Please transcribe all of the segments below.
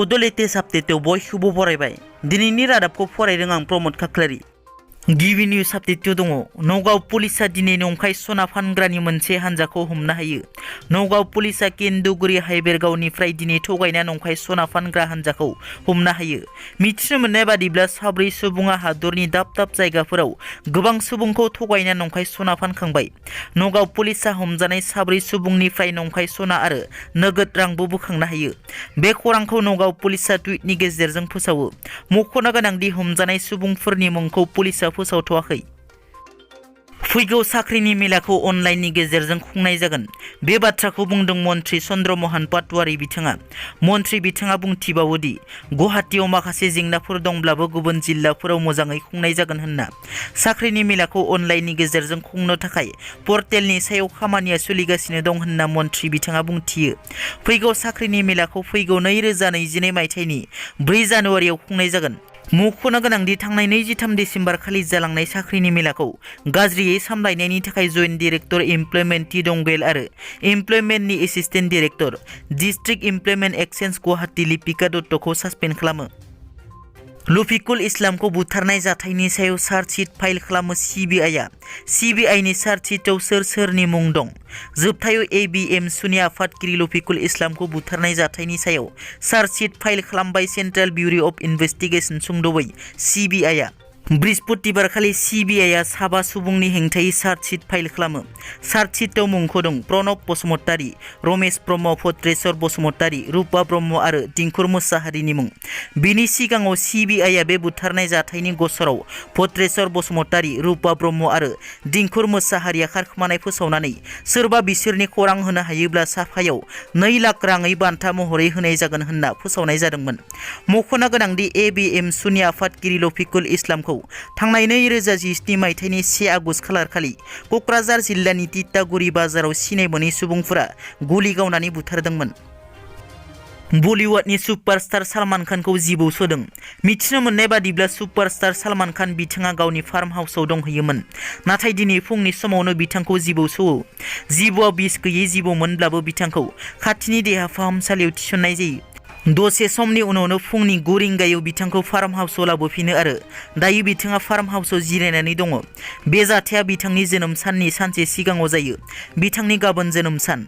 बड' लेटेस्ट आपडेटआव बयखौबो बरायबाय। दिनैनि रादाबखौ फरायदों आं प्रमद खाख्लारि। गिबि निउज आपडेटआव दङ। नगाव पुलिसा दिनै नंखाय सना फानग्रानि मोनसे हानजाखौ हमनो हायो। नगाव पुलिसा केन्दुगुरि हाइबेरगावनिफ्राय दिनै थगायना नंखाय सना फानग्रा हानजाखौ हमनो हायो। मिथिनो मोननाय बादिब्ला साब्रै सुबुङा हादरनि दाब दाब जायगाफोराव गोबां सुबुंखौ थगायना नंखाय सना फानखांबाय। नगाव पुलिसा हमजानाय साब्रै सुबुंनिफ्राय नंखाय सना आरो नोगोद रांबो बोखांनो हायो। बे खौरांखौ नगाव पुलिसा टुइटनि गेजेरजों फोसावो। मख'नो गोनांदि हमजानाय सुबुंफोरनि मुंखौ पुलिसा फोसावथ'वाखै। फैगौ साख्रिनि मेलाखौ अनलाइननि गेजेरजों खुंनाय जागोन। बे बाथ्राखौ बुंदों मन्त्रि चन्द्रमोहन पाटवारी बिथाङा। मन्त्रि बिथाङा बुंथिबावोदि गुवाहाटीआव माखासे जेंनाफोर दंब्लाबो गुबुन जिल्लाफोराव मोजाङै खुंनाय जागोन होनना। साख्रिनि मेलाखौ अनलाइननि गेजेरजों खुंनो थाखाय पर्टेलनि सायाव खामानिया सोलिगासिनो दं होनना मन्त्रि बिथाङा बुंथियो। फैगौ साख्रिनि मेलाखौ फैगौ 2022 मायथाइनि 4 जानुवारियाव खुंनाय जागोन। मख'नो गोनांदि थांनाय 23 दिसेम्बर खालि जालांनाय साख्रिनि मेलाखौ गाज्रियै सामलायनायनि थाखाय जइन्ट डाइरेक्टर इमप्लयमेन्ट टि दंगेल आरो इमप्लयमेन्टनि assistant director district employment exchange Guwahati Lipika दत्तखौ सासपेन्ड खालामो। लफिकुल इस्लामखौ बुथारनाय जाथायनि सायाव चार्जशिट फाइल खालामो सिबिआइआ। सिबिआइनि चार्जशिटआव सोर सोरनि मुं दं? जोबथायाव एबिएमसुनि आफादगिरि लफिकुल इस्लामखौ बुथारनाय जाथायनि सायाव चार्जशिट फाइल खालामबाय सेन्ट्रेल बिउर' अफ इनभेस्टिगेसन सुंद'बै सिबिआइआ। बृहस्पतिबारखालि सिबिआइआ 7 सुबुंनि हेंथायै चार्जशिट फाइल खालामो। चार्जशिटआव मुंख'दों प्रणब बसुमतारी, रमेश ब्रह्म, भद्रेश्वर बसुमतारी, रुपा ब्रह्म आरो दिंखुर मोसाहारिनि मुं। बिनि सिगाङाव सिबिआइआ बे बुथारनाय जाथायनि गसराव भद्रेश्वर बसुमतारी, रुपा ब्रह्म आरो दिंखुर मोसाहारिया खारखोमानाय फोसावनानै सोरबा बिसोरनि खौरां होनो हायोब्ला साफायाव 2 लाख राङै बान्था महरै होनाय जागोन होनना फोसावनाय जादोंमोन। मख'नो गोनांदि एबिएमसुनि आफादगिरि लफिकुल इस्लामखौ थांनाय 2017 मायथाइनि 1 आगस्ट खालारखालि क'क्राझार जिल्लानि तितागुरि बाजाराव सिनाय मोनै सुबुंफोरा गुलि गावनानै बुथारदोंमोन। बलिउडनि सुपारस्टार सलमान खानखौ जिबौ सोदों। मिथिनो मोननाय बादिब्ला सुपारस्टार सलमान खान बिथाङा गावनि फार्म हाउसआव दंहैयोमोन। नाथाय दिनै फुंनि समावनो बिथांखौ जिबौ सौवो। जिबौआ बिस गैयै जिबौमोनब्लाबो बिथांखौ खाथिनि देहा फाहामसालियाव थिसननाय जायो। दसे समनि उनावनो फुंनि 9 रिंगायाव बिथांखौ फार्म हाउसआव लाबोफिनो आरो दायो बिथाङा फार्म हाउसआव जिरायनानै दङ। बे जाथाया बिथांनि जोनोम साननि सानसे सिगाङाव जायो। बिथांनि गाबोन जोनोम सान।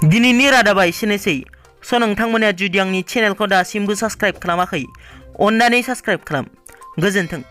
दिनैनि रादाबा एसेनोसै। नोंथांमोना जुदि आंनि चेनेलखौ दासिमबो साबस्क्राइब खालामाखै, अन्नानै साबस्क्राइब खालाम। गोजोन्थों।